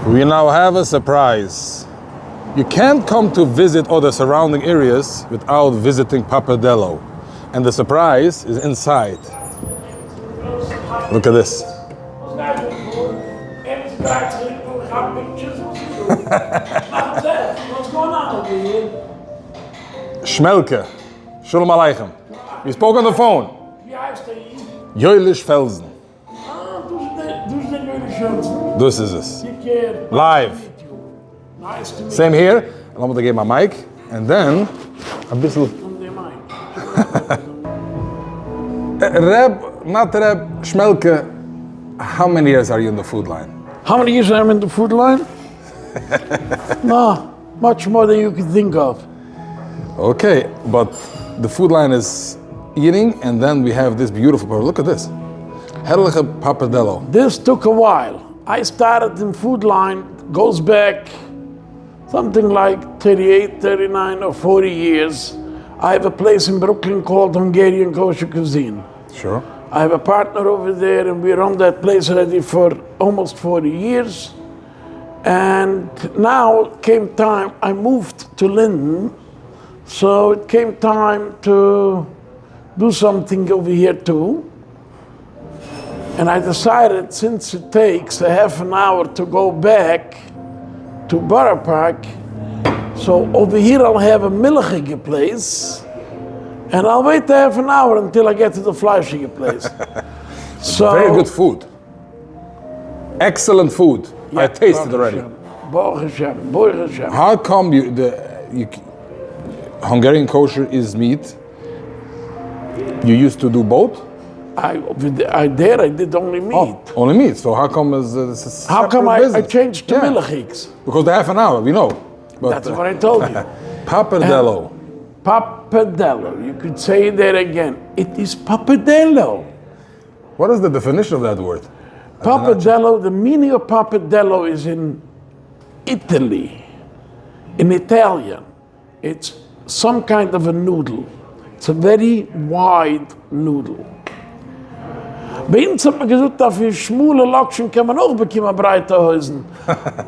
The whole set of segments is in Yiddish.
We now have a surprise. You can't come to visit other surrounding areas without visiting Papadello. And the surprise is inside. Look at this. Shmelke, Shalom Aleichem. We spoke on the phone. Yoelish Felsen. אה, דאס איז דער יואליש פעלזן? דאס איז עס. Live. Same here. לאמיר דיר געבן א mic, and then אביסל. ר', not ר', שמעלקע, how many years are you in the food line? How many years I'm in the food line? No, much more than you can think of. Okay, but the food line is eating and then we have this beautiful, look at this. הערליכע pappardelle. This took a while. I started in food line, goes back something like 38, 39 or 40 years. I have a place in Brooklyn called Hungarian Kosher Cuisine. Sure. I have a partner over there and we run that place already for almost 40 years. And now came time, I moved to Linden, so it came time to do something over here too. And I decided since it takes a half an hour to go back to Borough Park, so over here I'll have a milchige place, and I'll wait a half an hour until I get to the fleishige place. So Very good food. Excellent food. I tasted already. Baruch Hashem, Baruch Hashem. How come you, the you, Hungarian kosher is meat? You used to do both? I, I did, I did only meat. Oh, only meat. So how come is uh, How come I, I changed to yeah. milchigs? Because the half an hour, we know. But That's what I told you. Pappardelle. Pappardelle. You could say that again. It is pappardelle. What is the definition of that word? Pappardelle, the meaning of pappardelle is in Italy, in Italian. It's some kind of a noodle. It's a very wide noodle. ביי אונז האט מען געזאגט אז פון שמאלע לאקשן קען מען אויך באקומען ברייטע הויזן,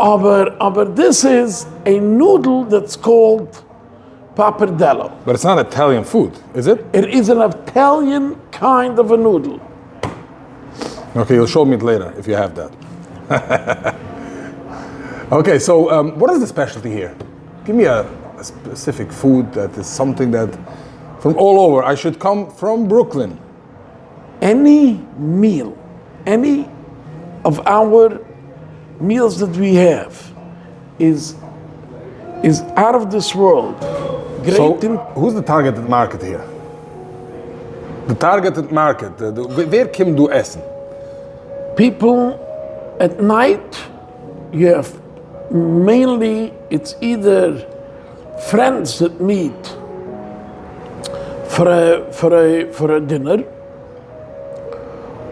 אבער אבער דאס איז a noodle that's called pappardelle. But it's not Italian food, is it? It is an Italian kind of a noodle. Okay, you'll show me it later if you have that. Okay, so um, what is the specialty here? Give me a, a specific food that is something that from all over. I should come from Brooklyn. Any meal, any of our meals that we have is is out of this world. Great. So, who's the targeted market here? The targeted market, the, the, ווער קומט דא עסן? People at night, you have mainly, it's either friends that meet for a, for a, for a dinner,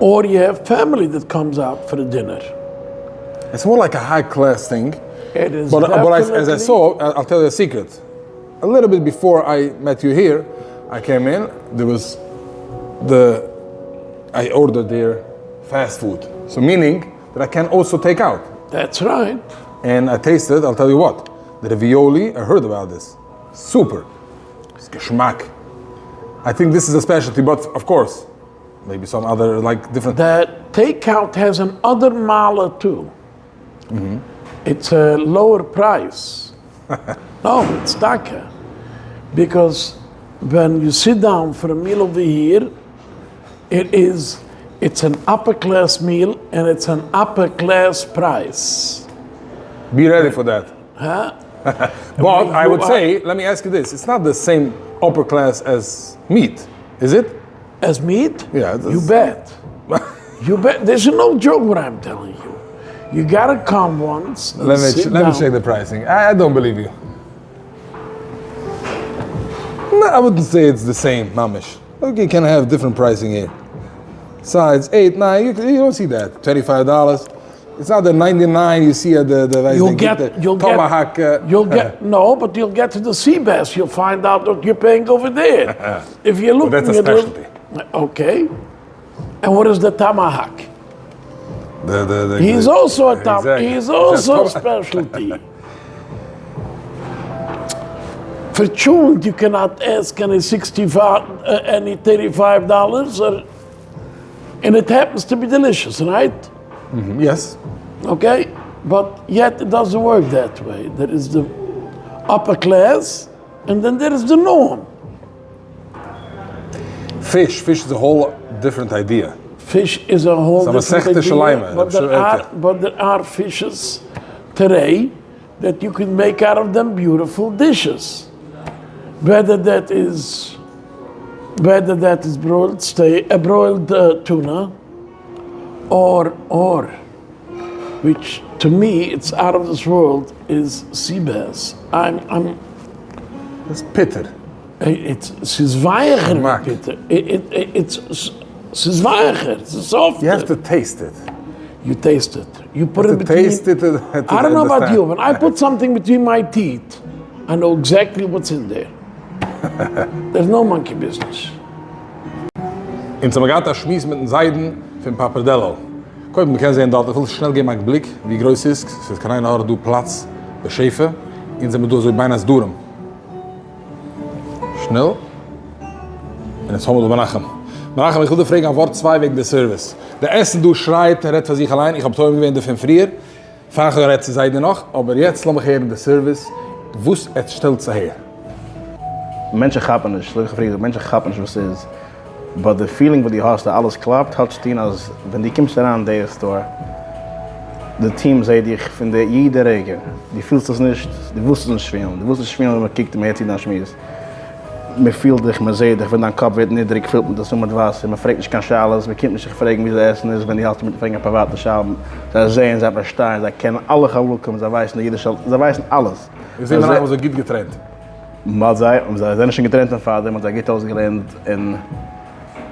or you have family that comes out for a dinner. It's more like a high class thing. It is But, but I, as I saw, I'll tell you a secret. A little bit before I met you here, I came in, there was the, I ordered their fast food. So meaning that I can also take out. That's right. And I tasted, I'll tell you what, the ravioli, I heard about this. Super. It's geschmack. I think this is a specialty, but of course, maybe some other like different. The takeout has an other mala too. Mm -hmm. It's a lower price. no, it's taka. Because when you sit down for a meal over here, it is it's an upper class meal and it's an upper class price. Be ready for that. Huh? but I would say, let me ask you this: it's not the same upper class as meat, is it? As meat? Yeah. You bet. you bet. There's no joke what I'm telling you. You gotta come once. Let me let me check the pricing. I, don't believe you. No, I wouldn't say it's the same, mamish. Okay, can have different pricing here. Sides 8, 9, you, you don't see that. $25. It's not the 99 you see at the, the you'll get, the you'll tomahawk. Get, uh, you'll get, no, but you'll get to the sea bass. You'll find out what you're paying over there. if you're looking well, that's a specialty. At, okay. And what is the tomahawk? He is also a top, he is also specialty. פאר טשולנט יו קענאט עסק עני sixty five, any thirty five dollars, and it happens to be delicious, right? Yes. Okay, but yet it doesn't work that way, there is the upper class and then there is the norm. פיש, פיש איז a whole different idea. פיש איז a whole different idea, but there are fishes today that you can make out of them beautiful dishes. Whether that is whether that is broiled steak, a broiled tuna, or or which to me it's out of this world is sea bass. I'm I'm דאס ביטער. It's ס'איז ווייעכער ווי ביטער. It's ס'איז ווייעכער, ס'איז softer. You have to taste it. You taste it. You put it between. Taste it. I don't know about you, but I put something between my teeth, I know exactly what's in there. There's no monkey business. אונז האבן געהאט א שמועס מיטן זיידן פון פאפערדעלא. קודם מ'קען זען דארט, איך וויל שנעל געבן א בליק ווי גרויס ס'איז, ס'איז קיין עין הרע דא פלאץ בשפע, אונז זעמיר דא אזוי בין הסדרים. שנעל. און יעצט האמיר דא מנחם. מנחם איך וויל דיר פרעגן א ווארט צוויי וועגן די סערוויס. די עסן דא שרייט און רעדט פאר זיך אליין, איך האב טועם געווען דערפון פריער, פאר איך האב גערעדט צו זיידי נאך, אבער יעצט לאמיך הערן די סערוויס וואס עטס שטעלטס אהער. מענטשן כאפן נישט, אזוי ווי איך האב פריער געזאגט, מענטשן כאפן נישט וואס ס'איז, but די feeling וואס דו האסט אז אלעס קלאפט האט צוטון אז ווען דו קומסט אריין אין די store, די team זעט דיך פון די יעדע רגע, דו פילסט עס נישט, דו ווילסט עס נישט פילן, דו ווילסט נישט פילן ווען מען קוקט און מען הערט צו דיין שמועס, מען פילט דיך, מען זעט דיך, ווען דיין קאפ ווערט נידריג פילט מען דאס אן מיט וואסער, מען פרעגט נישט קיין שאלות, מען קומט נישט זיך פרעגן וויאזוי עסן איז ווען דו האלסט אינמיטן פרעגן א פריוואטע שאלה, זיי זעען, זיי פארשטייען, זיי קענען אלע חלקים, זיי ווייסן די אידישע, זיי ווייסן אלעס. איך זע מנחם אזוי גוט געטרענט. מ'האט זיי, און זיי זענען שוין געטרענט פון פארדעם, מ'האט זיי גוט אויסגעלערנט, און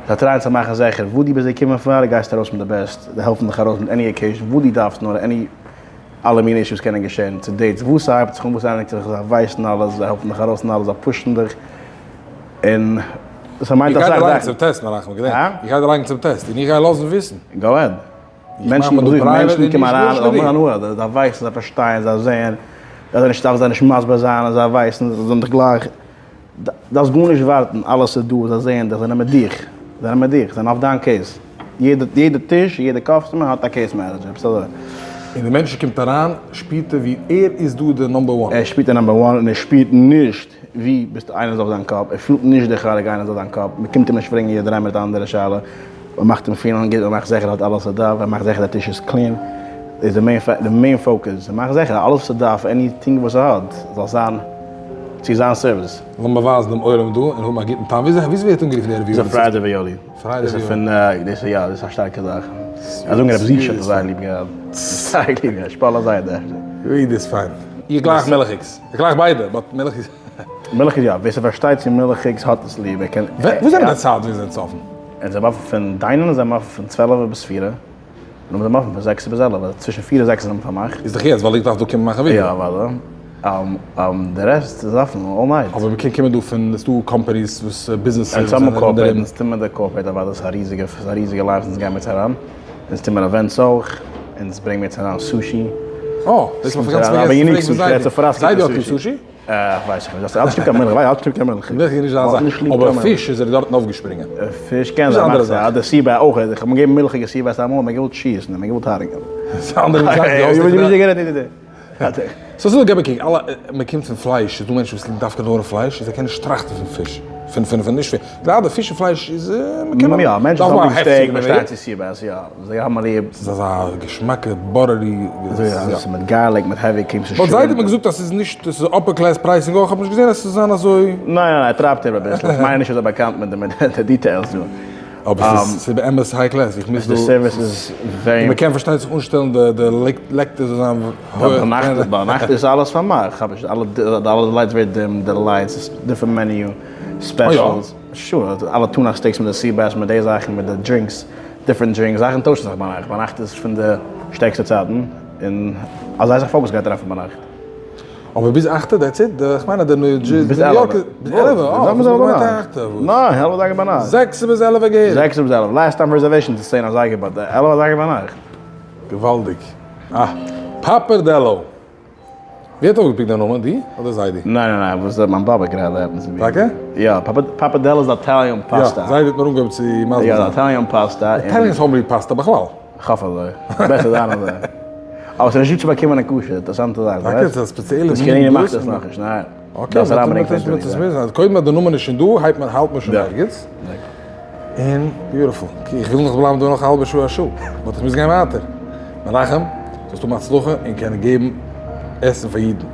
זיי טרייען צו מאכן זיכער וואו דו ביסט געקומען פאר, גייסטו ארויס מיט די best, זיי העלפן דיך ארויס מיט any occasion וואו דו דארפסט נאר, any אלע מיני אישוס קענען געשען, צו dates, וואו ס'הייבט זיך אן וואו ס'ענדיגט זיך, זיי ווייסן אלעס, זיי העלפן דיך ארויס אין אלעס, זיי פושן דיך, און ס'מיינט איך גיי אסאך דיר לייגן זאכן. צום test מנחם, געדענק, הא? איך גיי דיר לייגן צום test, און איך גיי לאזן וויסן. Go ahead. מענטשן מענטשן קומען אריין און האבן הנאה, זיי ווייסן, זיי פארשטייען, זיי זעען, זיי נישט דארף זיי נישט מסביר זיין, זיי ווייסן, זיי זענען דיך גלייך, דארפסט גארנישט ווארטן, אלעס איז דא, זיי זעען דיך, זיי נעמען דיך, זיי נעמען דיך, זיי זענען אויף דיין case, יעדע יעדע טיש, יעדע customer האט א case manager, עפעס אזוי. און די מענטש קומט אריין שפירט ער ווי ער איז דא די number one. ער שפירט די number one און ער שפירט נישט ווי ביסטו איינער איז אויף זיין קאפ, ער פילט נישט די חלק איינער איז אויף זיין קאפ, מען קומט אים נישט פרעגן יעדע דריי מינוט א אנדערע שאלה, מען מאכט אים פילן גוט, מען מאכט זיכער ער האט אלעס וואס ער דארף, מען מאכט זיכער די טיש איז clean, איז די main די main focus, מען מאכט זיכער אלעס וואס ער דארף, anything וואס ער האט, זאל זיין צו זיין service. לאמיר ווייזן דעם עולם דא און האבן א גוטן טעם. וויאזוי ווערט אנגערופן די דאס איז fried ravioli. Fried דאס איז פון, דאס איז יא, דאס איז א שטארקע זאך. זיי זאגן רבי זישע האט עס זייער ליב געהאט. זייער ליב געהאט, שפאלע זיידע. ווי דאס פיין. איך גלייך מילכיגס. איך גלייך ביידע, but מילכיגס. מילכיגס יא, ווער ס'פארשטייט צו מילכיגס האט עס ליב, ער קען. וואס זענען די צייטן ווען זענט אפן? אונז זענען אפן פון דיינען זענען מיר אפן פון צוועלף ביז פיר, און אונז זענען אפן פון זעקס ביז עלף, צווישן פיר און זעקס זענען מיר פארמאכט. איז דאך יעצט ווייל איך דארף דא קומען מאכן ווידעא. יא אוודאי. די רעסט איז אפן all night. אבער מ'קען קומען דא פון, ס'דא companies וואס ביזנעסער אונז האבן corporate, אונז טוהן מיט די corporate אוודאי, ס'איז א ריזיגע, ס'איז א ריזיגע life אונז גייען מיר יעצט אריין, אונז טוהן מיר events אויך, אונז ברענגן מיר יעצט אריין sushi. אה, דאס האב איך גאנץ פארגעסן צו פרעגן פון זיידי. זיידי האט ליב sushi? ווייס איך נישט, האט נישט ליב קיין מילך, האט נישט ליב קיין מילך. מילך איז נישט זיין זאך, אבער פיש איז ער דארטן אויפגעשפרינגען. פיש קען זיין, מאכט זיך, אדער sea bass אויך, איך האב אים געגעבן מילכיגע sea bass אמאל, מען געוואלט שיסן, מען געוואלט הרג'ענען. ס'איז א אנדערע זאך, סאו ס'איז געב א קוק, אלע, מען קומט פון פלייש, ס'איז דא מענטשן וואס ליבן דווקא נאר פלייש, און זיי קענען נישט טראכטן פון פיש, פון פון פון נישט פיש, גראדע פיש און פלייש איז, מען קען יא, מענטשן דארף וואס מען האבן א ליב הפסק steak מיט פארשטייען צו sea bass, יא, זיי האבן ליב. ס'איז אזא געשמאקע buttery, אזוי יא, ס'איז מיט garlic, מיט heavy cream, ס'איז but זייט האט shrimp. מען געזאגט אז ס'איז נישט, ס'איז upper class pricing אויך, כ'האב נישט געזען אז ס'זאל זיין אזוי. ניין ניין ניין, ער טרייבט איבער אביסל, איך מיין נישט אזוי באקאנט מיט די מיט די details דא. אבער ס'איז באמת high class, איך מוז דא. די service איז very. און מ'קען פארשטייט זיך אנשטעלן די די לעקטער זאל זיין הויעך. ביינאכט ביינאכט איז אלעס פארמאכט, כאב נישט אלע אלע lights ווערט dim, די lights, different menu, specials, sure, אלע tuna steaks מיט די sea bass מיט די זאכן מיט די drinks, different drinks, זאכן טוישן זיך ביינאכט, ביינאכט איז פון די שטערקסטע צייטן, און אזא זאך focus גייט אריין פון ביינאכט. אבער ביז אכטע that's it? איך מיין אז די ניו ביז יארק עלעווע. ביז עלעווע? אה, וואס האב איך געמיינט אכטע? וואס? ניין, עלעווע אזייגער ביינאכט. זעקס ביז עלעווע געהעריג? זעקס ביז עלעווע, last time reservations איז צען אזייגער but עלעווע אזייגער ביינאכט. געוואלדיג. אה, Pappardelle. ווער האט אויפגעפיקט די נאמען, דו אדער זיידי? ניין ניין ניין, וואס מיין באבע גראדע happens to be. טאקע? יא, pappardelle איז Italian pasta. יא, זיידי האט מיר אנגעהויבן צו מסביר זיין. יא, Italian pasta. Italians האבן ליב פאסטא בכלל. כ'האף אזוי. בעסער זיין אזוי. אבער ס'איז נישטא צו באקומען אין כשר, אינטערעסאנטע זאך, טאקע? ס'איז א ספעציעלע מין דאס קעניגע מאכט עס נאכנישט, ניין. okay, מ'טוט עס מוזן. קודם אז די נאמען איז שוין דא, הייבט מען, האלט מען שוין ערגעץ. און beautiful. איך וויל נאך בלייבן דא נאך א האלבע שעה א שעה, but איך מוז גיין ווייטער. מנחם, זאלסט האבן הצלחה און קענען געבן עסן פאר אידן.